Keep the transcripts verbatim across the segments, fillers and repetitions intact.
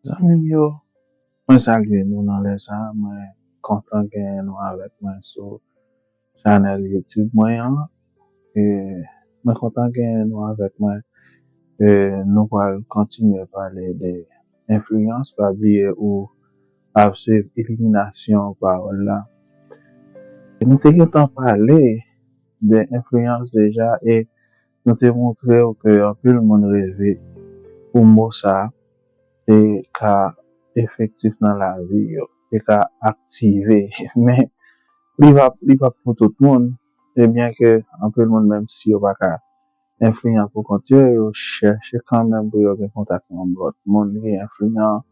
Zanmi m yo, mwen salye nou nan lè sa a. Mwen kontan genyen nou avèk mwen sou chanèl YouTube mwen an. E mwen kontan genyen nou avèk mwen. E nou pral kontinye pale de enfliyans. Pa bliye ou ap swiv iliminasyon pawòl la. Nou te gentan pale de enfliyans deja e nou te montre w ke anpil moun reve pou mo sa a te ka efektif nan lavi yo, te ka aktive. Men, li p ap, li p ap pou tout moun. E byen ke anpil moun, menm si yo pa ka enfliyan pou kont yo, yo chèche kanmenm pou yo gen kontak yon lòt moun ki enfliyan,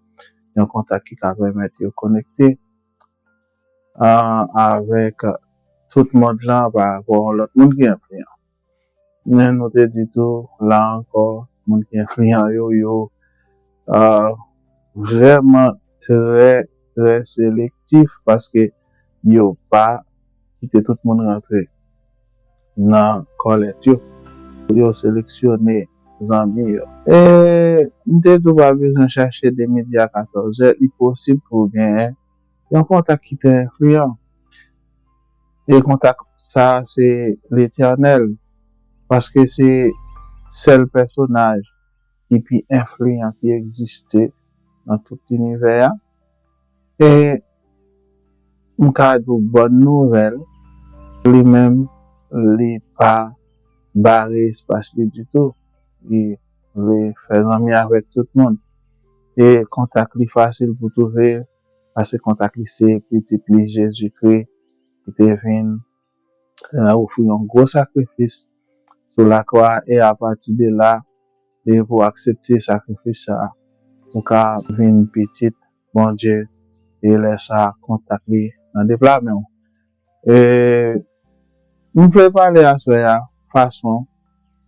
yon kontak ki ka pèmèt yo konekte ah, avèk tout mond lan pa rapò a yon lòt moun ki enfliyan. Men nou te di tou, la ankò, moun ki enfliyan yo, yo ah, vrèman trè, trè selektif paske yo pa kite tout moun rantre nan kòlèt yo. Yo seleksyone zanmi yo. E m te di w pa bezwen chache de midi a katòz è, li posib pou w genyen yon kontak ki trè enfliyan. E kontak sa a se Letènèl, paske se sèl pèsonaj ki pi enfliyan ki egziste nan tout linivè a. E m ka di w bòn nouvèl, li menm, li pa bare espas li ditou. Li vle fè zanmi avèk tout moun. E kontak li fasil pou twouve, paske kontak li se pitit li Jezikri ki te vin ofri yon gwo sakrifis sou lakwa e apati de la, e pou aksepte sakrifis sa a, ou ka vin pitit Bondye e lè sa a kontak li nan de pla men w. E m vle pale aswè a fason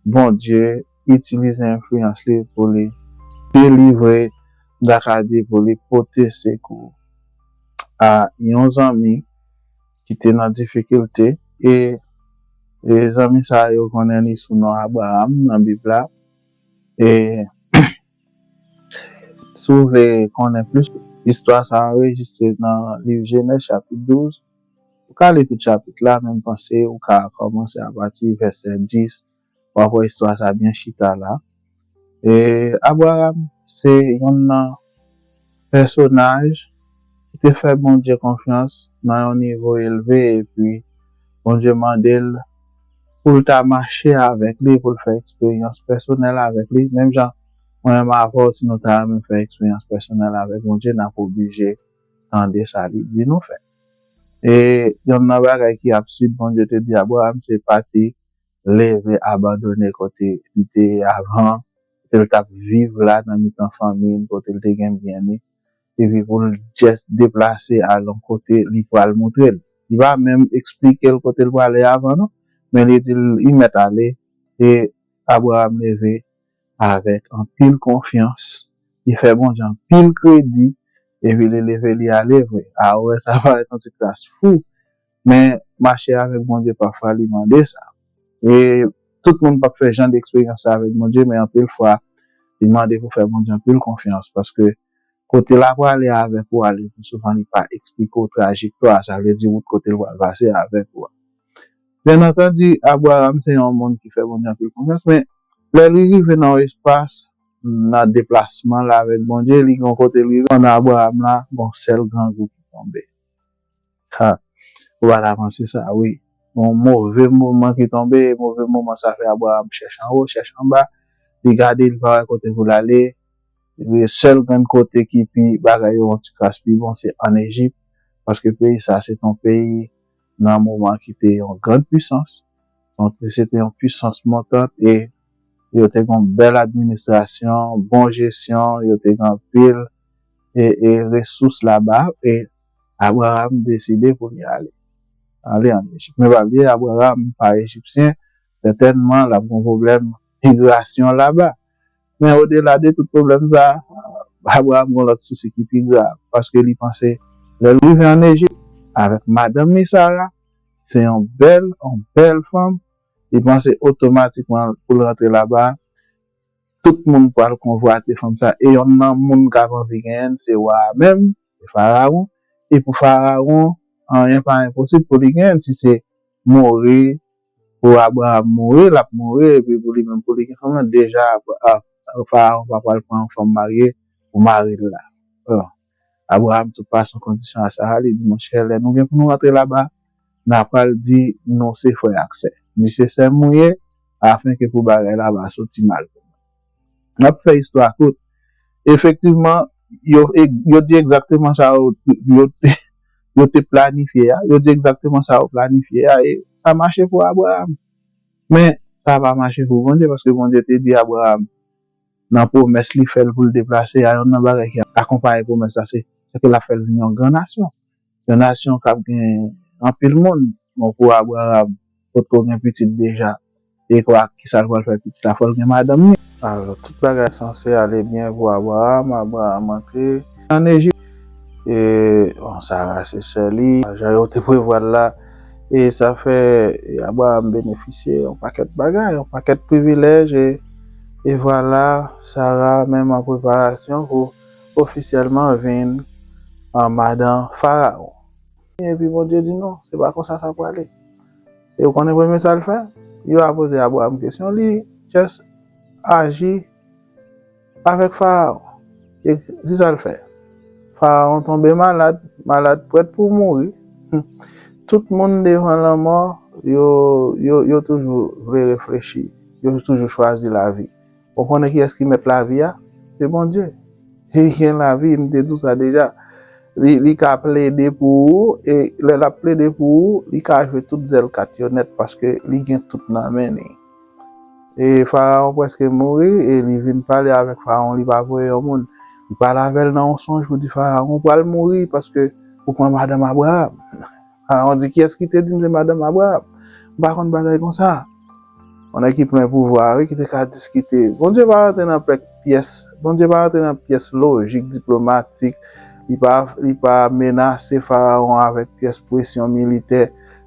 Bondye itilize enfliyans li pou li delivre, m ta ka di pou li pote sekou a yon zanmi ki te nan difikilte. E, e zanmi sa yo konnen li sou non Abraram nan Bib la. E si w vle konnen plis, istwa sa anrejistre nan liv Jenèz chapit douz. Ou ka li tout chapit la, men m panse ou ka kòmanse apati vèsè dis, w ap wè istwa sa byen chita la. E Abraram se yonn nan pèsonaj ki te fè Bondye konfyans nan yon nivo elve, epi Bondye mande l pou l ta mache avèk li, pou l fè eksperyans pèsonèl avèk li. Menm jan mwen menm avè w, si nou ta renmen fè eksperyans pèsonèl avèk Bondye, n ap oblije tande sa li di nou fè. E yonn nan bagay ki absid, Bondye te di Abraram, se pati leve abandone kote li te ye avan, kote l t ap viv la nan mitan fanmi l, kote l te gen byen li, epi pou l jis deplase al yon kote li pral montre l. Li pa menm eksplike l kote l prale avan non, men li di l li mèt ale, e Abraram leve avèk anpil konfyans, li fè Bondye anpil kredi, epi li leve li ale vre. A, ou wè sa parèt yon ti kras fou, men mache avèk Bondye pafwa li mande sa. E tout moun p ap fè jan de eksperyans sa avèk Bondye, men anpil fwa, li mande pou fè Bondye anpil konfyans, paske kote l ap prale avèk ou a, li pi souvan li pa eksplike w trajektwa a, sa vle di wout kote l pral pase avèk ou a. Byen antandi, Abraram se yon moun ki fè Bondye anpil konfyans, men lè li rive nan yon espas, nan deplasman l avèk Bondye, li gen yon kote l rive, kòm Abraram la, gen yon sèl grangou ki tonbe. Ha, ou pa ta panse sa, wi. Yon move moman ki tonbe, e move moman sa fè Abraram chèche anwo, chèche anba, li gade, li pa wè kote pou l ale. Sèl grenn kote ki pi bagay yo yon ti kras pi bon, se ann Ejip, paske peyi sa se te yon peyi nan moman ki te yon grann pisans. Donk, se te yon pisans montant e yo te gen yon bèl administrasyon, bon jesyon, yo te gen anpil e, e resous laba, e Abraram deside pou li ale. Ale ann Ejip. Men pa bliye, Abraram pa ejipsyen, sètènman, l ap gen pwoblèm migrasyon laba. Men odela de tout pwoblèm sa, Abraram gen lòt sousi ki pi grav, paske li panse, lè l rive ann Ejip, avèk madanm li Sara, se yon bèl, yon bèl fanm, li panse otomatikman pou l rantre laba, tout moun pral konvwate fanm sa. E yonn nan moun k ap anvi genyen l, se wa a menm, se Farawon. E pou Farawon, anyen pa enposib pou li genyen l. Si se mouri, pou Abraram mouri, l ap mouri, epi pou li menm, pou li gen fanm nan, deja, Abra-, a, Farawon pa pral pran yon fanm marye pou mari l la. Bon, Abraram, tout pason, kondisyon a Sara, li di, monchè, lè nou gen pou nou rantre laba, n a pral di nou se frè ak sè. Di se sè m ou ye, afenke pou bagay la pa soti mal pou mwen. N ap fè istwa kout. Efektivman, yo, yo di egzakteman sa yo, yo, yo te planifye a. Yo di egzakteman sa yo planifye a. E sa mache pou Abraram. Men, sa pa mache pou Bondye, paske Bondye te di Abraram, nan pwomès li fè l pou l deplase a, yonn nan bagay ki akonpaye pwomès la, se, se ke l ap fè l vin yon gran nasyon. Yon nasyon k ap gen anpil moun. Bon, pou Abraram, potko gen pitit deja. E kwa, kisa l pral fè pitit la? Fò l gen madanm li. Alò, tout bagay sanse ale byen pou Abraram. Abraram antre ann Ejip. E, bon, Sara se sè li. Jan yo te prevwa l la. E sa fè, e, Abraram benefisye yon pakèt bagay, yon pakèt privilèj. E, e vwala, Sara menm an preparasyon pou ofisyèlman vin, a, madan Farawon. Epi Bondye di, non, se pa konsa sa prale. E ou konnen premye sa l fè? Yo a poze Abraram kesyon, li just aji avèk Farawon. E kisa l fè? Farawon tonbe malad, malad prèt pou mouri. Tout moun devan lanmò, yo, yo, yo toujou vle reflechi, yo toujou chwazi lavi. Ou konnen kiyès ki mèt lavi a? Se Bondye. Li gen lavi, m te di w sa deja. Li, li ka plede pou ou, e lè l ap plede pou ou, li ka jwe tout zèl kat yo nèt, paske li gen tout nan men li. E Farawon prèske mouri, e li vin pale avèk Farawon, li pa voye yon moun. Li pale avè l nan yon sonj pou di, Farawon, ou pral mouri, paske ou pran madanm Abraram. Farawon di, kiyès ki te di m se madanm Abraram? M pa konn bagay konsa. Yon nèg ki plen pouvwa, wi, ki te ka diskite. Bondye pa rantre nan pèk pyès, Bondye pa rantre nan pyès lojik, diplomatik. Li pa, li pa menase Farawon avèk pyès presyon militè.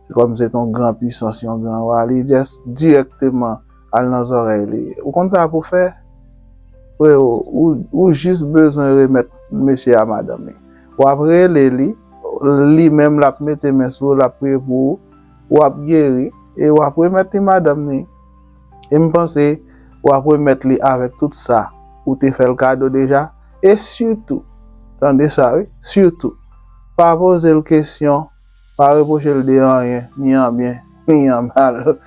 Se kòm se te yon gran pisans, yon gran wa. Li just dirèkteman al nan zòrèy li. Ou konn sa pou fè? Freo, ou, ou jis bezwen remèt mesye a madanm li. W ap rele li, li menm l ap mete men sou ou, l ap priye pou ou, w ap geri, e w ap remèt li madanm li. E m panse w ap remèt li avèk tout sa ou te fè l kado deja. E sitou, tande sa wi, sitou, pa poze l kesyon, pa repwoche l de anyen, ni an byen, ni an mal.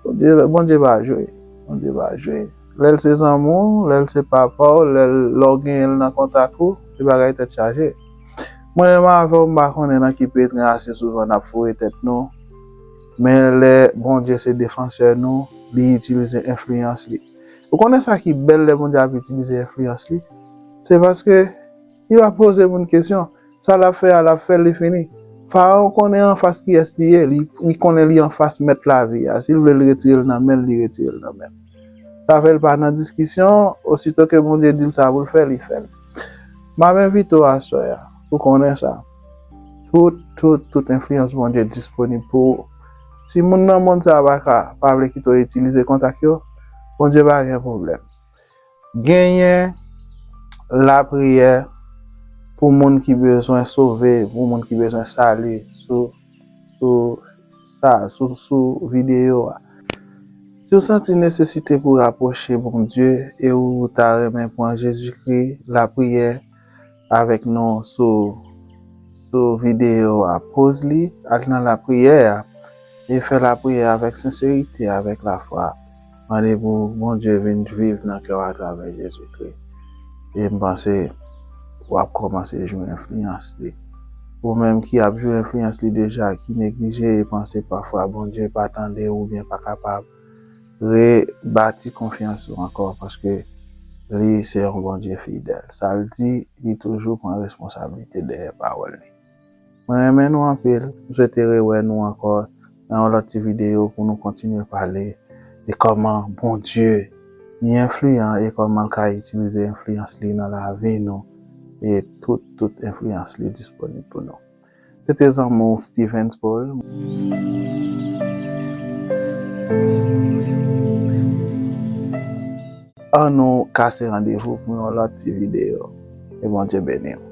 Bondye, Bondye pa jwe. Bondye pa jwe. Lè l se zanmi w, lè l se papa w, lè l, lè w genyen l nan kontak ou, se bagay tèt chaje. Mwen menm avè w, m pa konnen nan ki petren ase souvan n ap foure tèt nou. Men lè Bondye se defansè nou, li itilize enfliyans li. Ou konnen sa ki bèl lè Bondye ap itilize enfliyans li? Se paske li pa poze moun kesyon. Sa l ap fè a, l ap fè l, li fini. Farawon konnen anfas kiyès li ye, li, li konnen li anfas mèt lavi a. Si l vle l retire l nan men l, li retire l nan men l. Sa fè l pa nan diskisyon, osito ke Bondye di l sa pou l fè, li fè l. M ap envite w aswè a, pou konnen sa. Tout, tout, tout enfliyans Bondye disponib pou ou. Si moun nan mond sa a pa ka, pa vle kite w itilize kontak yo, Bondye pa gen pwoblèm. Genyen lapriyè pou moun ki bezwen sove, pou moun ki bezwen sali sou, sou sa, sou, sou videyo a. Si w santi nesesite pou rapwoche Bondye e ou ta renmen pran Jezikri, lapriyè avèk nou sou, sou videyo a, poz li, al nan lapriyè a, e fè lapriyè avèk senserite, avèk lafwa. Mande pou Bondye vin viv nan kè w atravè Jezikri. E m panse w ap kòmanse jwenn enfliyans li. Ou menm ki ap jwenn enfliyans li deja, ki neglije e panse pafwa Bondye pa tande oubyen pa kapab, rebati konfyans ou ankò, paske li se yon Bondye fidèl. Sa l di, li toujou pran responsablite dèyè pawòl li. Mwen renmen nou anpil. M swete rewè nou ankò nan yon lòt ti videyo pou nou kontinye pale de kòman Bondye li enfliyan e kòman l ka itilize enfliyans li nan lavi nou e tout, tout enfliyans li disponib pou nou. Se te zanmi w Stevens Paul. An nou kase randevou pou yon lòt ti videyo. E Bondye beni w.